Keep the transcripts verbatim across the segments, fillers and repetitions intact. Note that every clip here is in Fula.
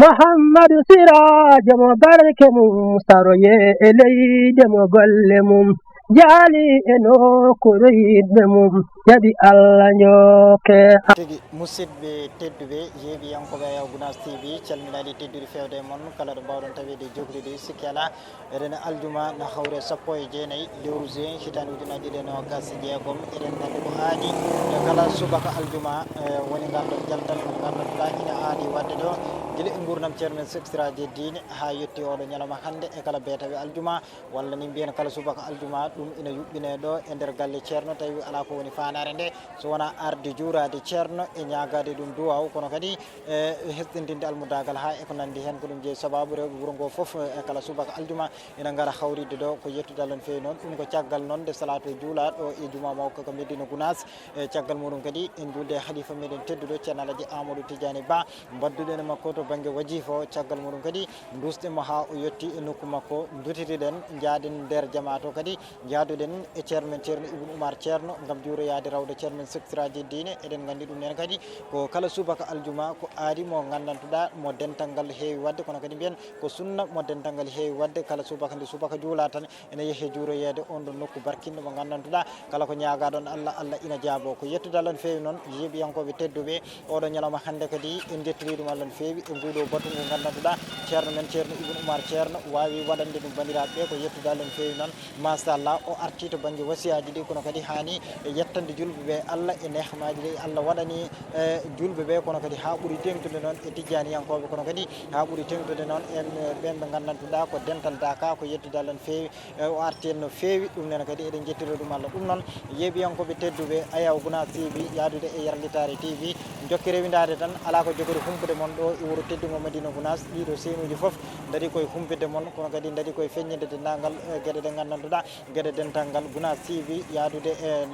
Muhammadu Siraajo mo barke mum saroye e leyde mo golle mum jaali e nokkuure yiɗɓe mum jaɓi Allah njooke. Tigi musidɓe tedduɓe yeeɓiyankooɓe Ayaw Gunaas T V, calminaali tedduɗi feewde e mon kala ɗo mbaawɗon taweede joglude sikki alaa. Eɗen aljuma na hawre sappo e jeenayi lewru juin hitaande ujunaaji ɗiɗi e noogaas e jeegom. Eɗen nganndi ko aadi e kala subaka aljuma, e, woni ngal ɗo jaltal mo nganndanduɗaa ina aadi waɗde ɗo gila e nguurndam ceerno men sehilaaji diine haa yetti oɗo ñalawma hannde e kala beetawe aljuma walla ni mbiyen kala subaka aljuma ɗum ina yuɓɓinee ɗo e nder galle ceerno tawi alaa ko woni faandaare nde so wonaa arde juuraade ceerno e ñaagaade ɗum duwaaw kono kadi e hesɗintinde almudaagal haa e ko nanndi heen ko ɗum jeyi sabaabu rewɓe wuro ngoo fof e kala subaka aljuma ina ngara hawritde ɗo ko yettude Allah no feewi noon. Ɗum ko caggal noon nde salaato juulaa ɗo e jumaa mawka ka Medina Gunaas. E caggal muɗum kadi en njuulde e halifa meɗen tedduɗo Ceerno Alhaji Amadou Tidiani Ba, mbadduɗen e makko to bannge wajifa o. Caggal muɗum kadi nduusɗen mo haa o yetti e nokku makko, ndutitiɗen, njaaden nder jamaa to kadi, njaaduɗen e ceerno men Ceerno Ibn Umar Ceerno ngam juuroyaade rawde ceerno men sehilaaji diine. Eɗen nganndi ɗum nen kadi ko kala subaka aljuma ko aadi mo nganndantuɗaa mo dental ngal heewi waɗde, kono kadi mbiyen ko sunna mo dental ngal heewi waɗde. Kala subaka nde subaka juulaa tan ene yehe juuroyeede on ɗon nokku barkinɗo mo nganndantuɗaa kala ko ñaagaaɗon Allah, Allah ina jaaboo. Ko yettude Allah no feewi noon, yeeɓiyankooɓe tedduɓe, oɗo ñalawma hannde kadi en njettirii ɗum Allah no feewi e nguuɗo batu ngu nganndantuɗaa ceerno men Ceerno Ibn Umar Ceerno waawi waɗande ɗum banndiraaɓe ɓe. Ko yettude Allah no feewi noon, machallah, o artii to bannge wasiyaaji ɗi, kono kadi haani e yettande julɓe ɓe Allah e nehmaaji ɗi Allah waɗani e julɓe ɓe, kono kadi haa ɓuri teeŋtude noon e tijjaaniyankooɓe, kono kadi haa ɓuri teeŋtude noon en ɓeen ɓe nganndantuɗaa ko dental Daaka. Ko yettude Allah no feewi. E, o arti en no feewi, ɗum nena kadi eɗen njettira ɗum Allah. Ɗum noon, yeeɓiyankooɓe tedduɓe, Ayaw Gunaas T V, yaadude e Yarlitaare T V, njokke rewindaade tan, alaa ko jogori humpude mon ɗo e wuro teddungo Madina Gunaas. Ɗiɗo seenuuji fof ndarii koye humpitde mon, kono kadi ndarii koye feññinde denndaangal, e, geɗe ɗe nganndantuɗaa, geɗe dental ngal Gunaas T V, yaadude e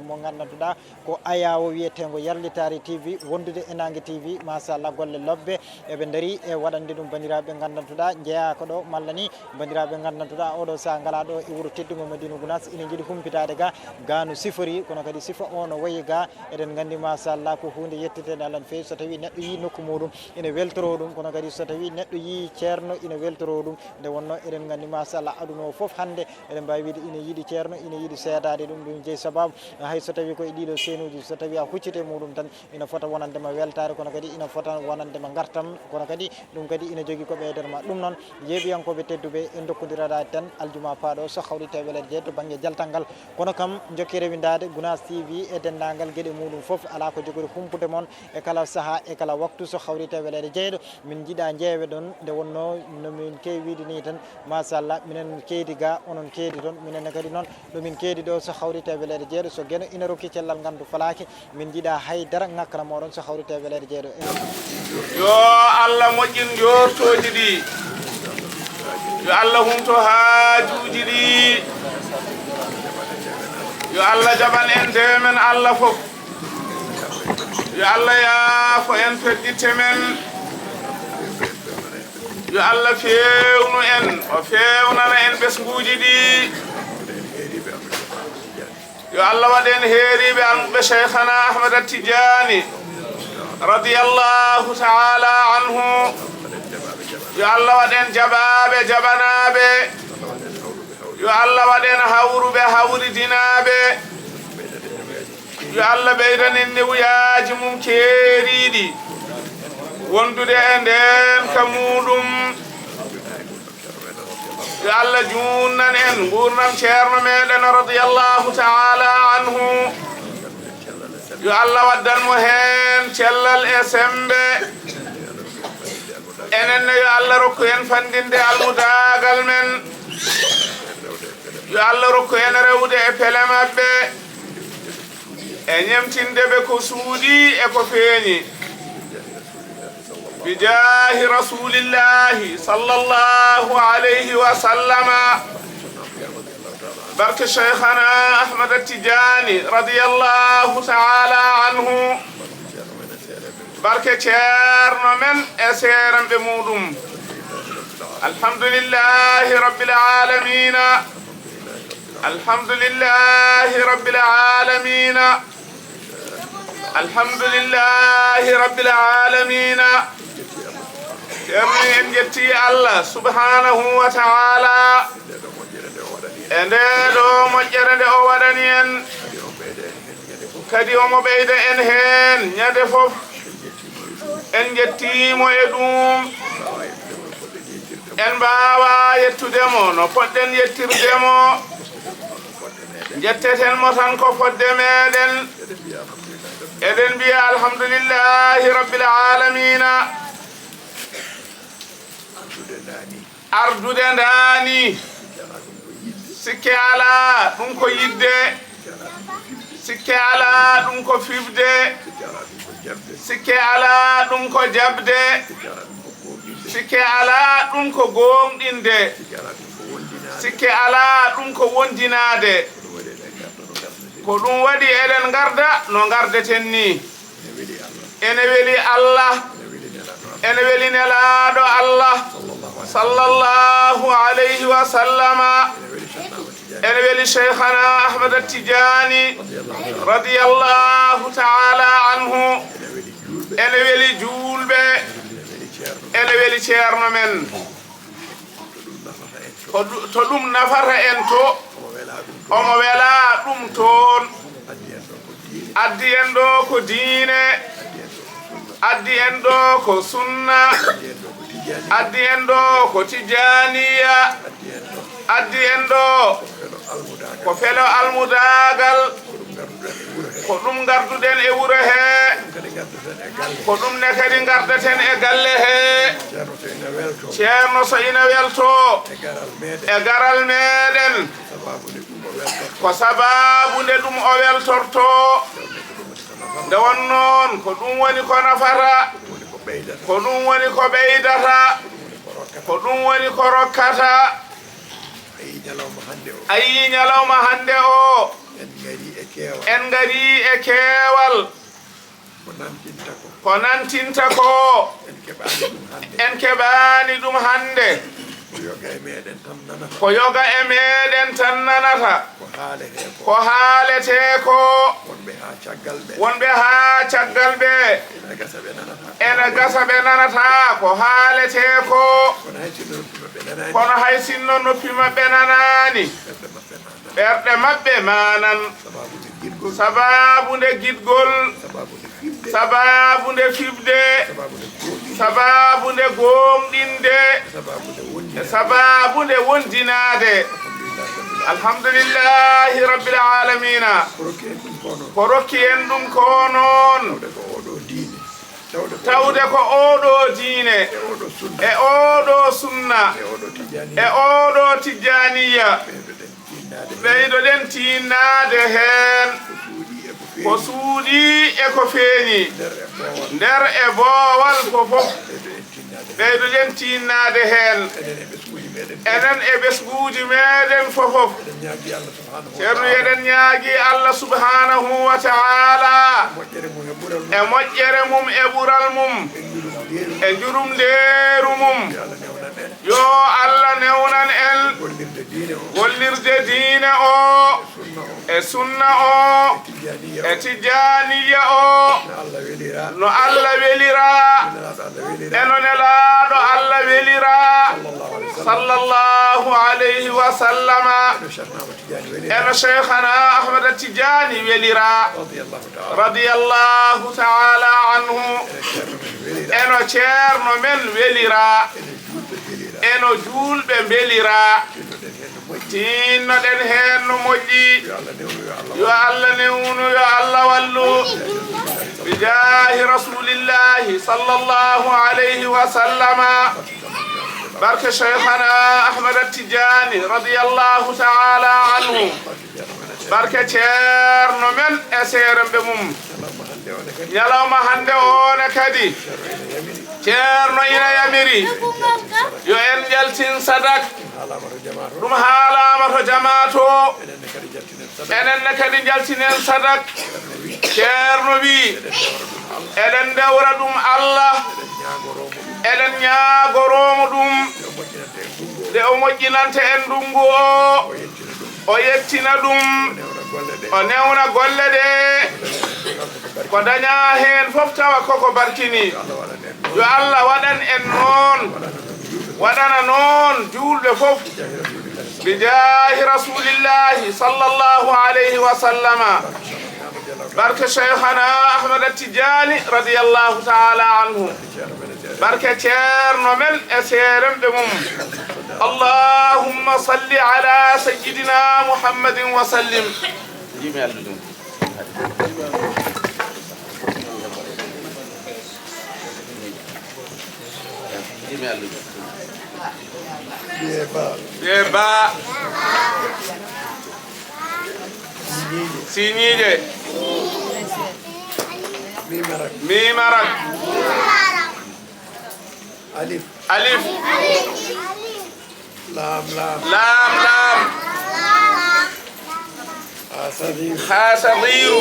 mo nganndantuɗaa ko Ayaw wiyeteengo Yarlitaare T V, wondude e Naange T V. Machallah, golle lobbe. Eɓe ndarii e waɗande ɗum banndiraaɓe nganndantuɗaa njeyaa ko ɗo, malla ni banndiraaɓe nganndantuɗaa oɗo sahaa ngalaa ɗo e wuro teddungo Madina Gunaas, ina njiɗi humpitaade ga, ga no sifori, kono kadi sifa o no wayi ga. Eɗen nganndi, machallah, ko huunde yetteteende Allah no feewi. So tawii neɗɗo yii nokku muɗum, ina weltoroo ɗum, kono kadi so tawii neɗɗo yii ceerno, ina weltoroo ɗum. Nde wonnoo eɗen nganndi, machallah, aduna o fof hannde, eɗen mbaawi wiyde ina yiɗi ceerno, ina yiɗi seedaade ɗum, ɗum jeyi sabaabu. Hay so tawii ko e ɗiɗo seenuuji, so tawii a hucciti e muɗum tan, ina fota wonande ma weltaare, kono kadi ina fota wonande ma ngartam, kono kadi ɗum kadi ina jogii ko ɓeydata ma. Ɗum noon, yeeɓiyankooɓe tedduɓe, en ndokkondirata tan aljuma paaɗo so hawriti e weleede jeeɗiɗo to bannge jaltal ngal. Kono kam, njokke rewindaade Gunaas T V e denndaangal geɗe muɗum fof, alaa ko jogori humpude mon e kala sahaa, e kala waktu so hawriti e weleede jeeɗiɗo. Min njiɗa njeewe ɗon, nde wonnoo no min keewi wiyde nii tan, machallah, minen keedi ga, onon keedi toon, minen ne kadi noon, ɗo min keedi ɗo so hawriti e weleede jeeɗiɗo, so Geno ina rokki cellal ngantu falaaki, min njiɗa hay dara ŋakkana mooɗon so hawriti e weleede jeeɗiɗo. Yo Allah moƴƴin njoortooji ɗi. Yo Allah humto haajuuji ɗi. Yo Allah jaɓan en dewe men Allah fof. Yo Allah yaafo en feƴƴitte men. Yo Allah feewnu en, o feewnana en ɓesnguuji ɗi. Yo Allah waɗ en heeriiɓe almuɓɓe Cheikhana Ahmada Tijaani, radiyallahu ta'ala anhu. Yo Allah waɗ en jaɓaaɓe, jaɓanaaɓe. Yo Allah waɗ en hawruɓe, hawridinaaɓe. Yo Allah ɓeydan en newuyaaji mum keeriiɗi wondude e ndeen ka muuɗum. Yo Allah juunnan en nguurndam ceerno meɗen radiyallahu ta'ala anhu. Yo Allah waddan mo heen cellal e semmbe. Enen ne yo Allah rokku en fanndinde almudaagal men. Yo Allah rokku en rewde e pele maɓɓe. E ñemtinde ɓe ko suuɗi e ko feeñi. Bijaahi Rasuulillahi sallallahu alayhi wa sallama. Barke Cheikhana Ahmada Tijaani radiyallahu ta'ala anhu. Barke ceerno men e seerenɓe muuɗum. Alhamdulillahi rabbil aalamiina. Alhamdulillahi rabbil aalamiina. Alhamdulillahi rabbil aalamiina. Yetti Allah subhanahu wa ta'ala e ndee ɗoo moƴƴere nde o waɗani en. Kadi omo ɓeyda en heen ñande fof. En njettii mo e ɗum. En mbaawaa yettude mo no poɗɗen yettirde mo. Njetteten mo tan ko fodde meɗen. Eɗen mbiya alhamdulillahi rabbil alamina. Ardude ndaani. Sikke alaa ɗum ko yiɗde. Sikke alaa ɗum ko fiɓde. Sikke alaa ɗum ko jaɓde. Sikke alaa ɗum ko gooŋɗinde. Sikke alaa ɗum ko wondinaade. Ko ɗum waɗi eɗen ngarda no ngardeten ni. Ene weli Allah. Ene weli nelaaɗo Allah. Sallallahu alayhi wa sallama. Ene weli Cheikhana Ahmad Tijani. Radiyallahu ta'ala anhu. Ene weli juulɓe. Ene weli ceerno men. Ko ɗu-, to ɗum nafata en to. Omo wela ɗum toon. Addi en ɗo ko diine. Addi en ɗo ko sunna. Addi en ɗo ko tijaniya. Addi en ɗo ko felo almudaagal. Ko ɗum ngarduɗen e wuro he. Ko ɗum ne kadi ngardaten e galle he. Ceerno so ina welto e garal meɗen. Ko sababu nde ɗum o weltorto. Nde won noon, ko ɗum woni ko nafata. Ko ɗum woni ko ɓeydata. Ko ɗum woni ko rokkata. A yii ñalawma hannde o. A yii ñalawma hannde o. En ngari e keewal. En ngari e keewal. Ko nantinta ko. Ko nantinta ko. En keɓaani ɗum hannde. En keɓaani ɗum hannde. Ko yoga e meɗen tan nanata. Ko yoga e meɗen tan nanata. Ko haalete ko. Ko haalete ko. Wonɓe haa caggal ɓe. Wonɓe haa caggal ɓe. Ena gasa ɓe nanata. Ena gasa ɓe nanata ko haalete ko. Kono hay sinno noppi maɓɓe nanaani. Kono hay sinno noppi maɓɓe nanaani. Ɓerɗe maɓɓe manan. Ɓerɗe maɓɓe manan. Sababu nde giɗgol. Sababu nde giɗgol. Sababu nde fiɓde. Sababu nde fiɓde. Sababu nde gooŋɗinde. Sababu nde gooŋɗinde. Sababu nde wondinaade. E sababu nde wondinaade. Alhamdulillahi rabbil alamina. Ko rokki en ɗum ko noon. Ko rokki en ɗum ko noon. Tawde ko oɗo diine. Tawde ko oɗo diine. E oɗo sunna. E oɗo sunna. E oɗo tijaniya. E oɗo tijaniya. Ɓeydoɗen tinnaade heen. Ɓeydoɗen tinnaade heen. Ko suuɗii e ko feeñi. Ko suuɗii e ko feeñi. Nder e boowal. Nder e boowal ko fof. Ɓeydoɗen tinnaade heen. Ɓeydoɗen tinnaade heen. Enen e ɓesnguuji meɗen. Enen e ɓesnguuji meɗen fof fof. Eɗen ñaagii Allah subhanahu wa ta'ala. Ceerno, eɗen ñaagii Allah subhanahu wa ta'ala. E moƴƴere mum e ɓural mum. E moƴƴere mum e ɓural mum. E njurumdeeru. E njurumdeeru mum. Yo Allah newnan en. Yo Allah newnan en. Gollirde diine o. Gollirde diine o. Sunna o. E sunna o. E tijaniya o. E tijaniya o. No Allah welira. No Allah welira. No Nelaaɗo Allah welira. E no Nelaaɗo Allah welira. Sallallahu alayhi wa sallam. Sallallahu alayhi wa sallama. No Cheikh Ahmad Tidiane welira. E no Cheikhana Ahmad Tidiane welira. Radiyallahu ta'ala. Radiyallahu ta'ala anhu. E no Ceerno men welira. E no Ceerno men welira. E no juulɓe mbelira. E no juulɓe mbelira. Tinnoɗen heen no moƴƴi. Tinnoɗen heen no moƴƴi. Yo Allah newnu, yo Allah wallu. Yo Allah newnu, yo Allah wallu. Bi jaahi Rasulillahi sallallahu alayhi wa sallama. Barke Cheikhana Ahmad Tijani radiyallahu ta'ala anhu. Barke Ceerno men e seeremɓe mum. Ñalawma hannde o ne kadi. Ceerno ina yamiri. Yo en njaltin sadak. Ɗum haalaama to jamaa to. Enen ne kadi njaltinen sadak. Ceerno wii, eɗen ndewra ɗum Allah. Eɗen ñaagoroo mo ɗum. Nde o moƴƴinanta en ndunngu o. O yettina ɗum. O newna golle ɗe. Ko dañaa heen fof tawa koko barkini. Yo Allah waɗan en noon. Waɗana noon juulɓe fof. Bi jaahi Rasuulillaahi sallallaahu alayhi wa sallama. Barke Cheikhana Ahmad Tijaani radiyallaahu taala anhu. Barke Ceerno men e seeremɓe mum. Allahumma salli ala sayyidina Muhammadin wa sallim. Ɓe ba. Siñiije. Mimarak. Alif. Alif. Laam, laam. Laam, laam. Haa sagiiru. Haa sagiiru.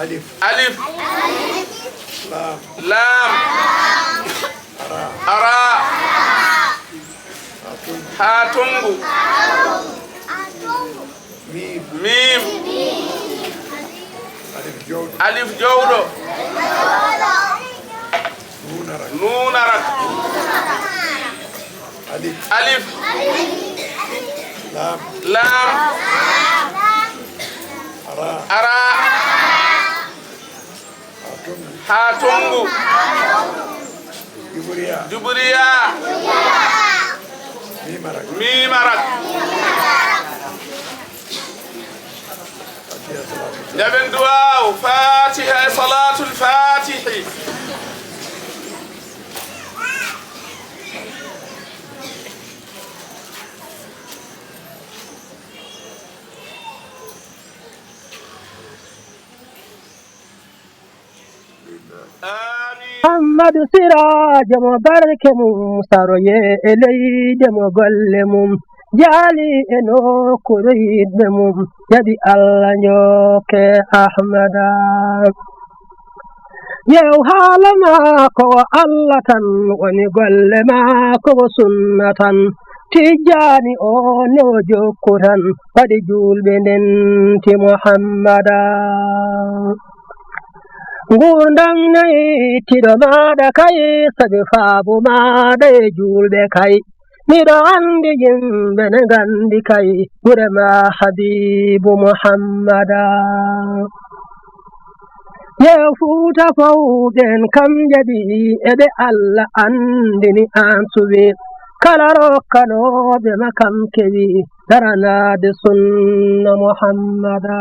Alif. Alif. Laam. Laam. Ara. Ara. Haa tonngu. Haa tonngu. Miim. Miim. Alif jowɗo. Alif jowɗo. Nuun arak. Nuun arak. Alif. Alif. Laam. Laam. Ara. Ara. Haa tonngu. Haa tonngu. Juburiya. Juburiya. Mimarak. Mimarak. Njaɓen duwaaw Fatiha e Salaatul Fatihi. Amin. Muhammadu Siraajo mo barke mum, saroye e leyde mo golle mum, jaali e nokkuure yiɗɓe mum, jaɓi Allah njooke Ahmada. Yew haala maako o Allah tan, woni golle maako o sunna tan, Tijjaani o ne o jokku tan, waɗi juulɓe ndenti Muhammada. Nguurndam nayi tiɗo maaɗa kay, sabi faabu maaɗa e juulɓe kay. Miɗo anndi yimɓe ne nganndi kay, gure ma Habiibu Muhammada. Yew Fuuta fow ɓeen kam njaɓi, e ɓe Allah anndini aan suɓi. Kala rokkanooɓe ma kam kewi, daranaade sunna Muhammada.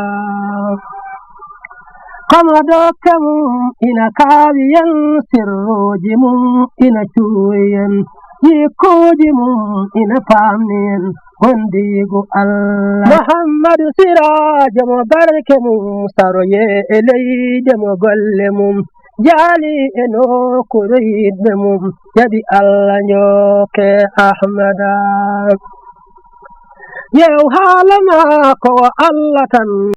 Komo dokke mum ina kaawi en, sirruuji mum ina cuuwi en, jikkuuji mum ina paamni en, wondiigu Allah. Muhammadu Siraajo mo barke mum, saroye e leyde mo golle mum, jaali e nokkuure yiɗɓe mum, jaɓi Allah njooke Ahmada. Yew haala maako o Allah tan,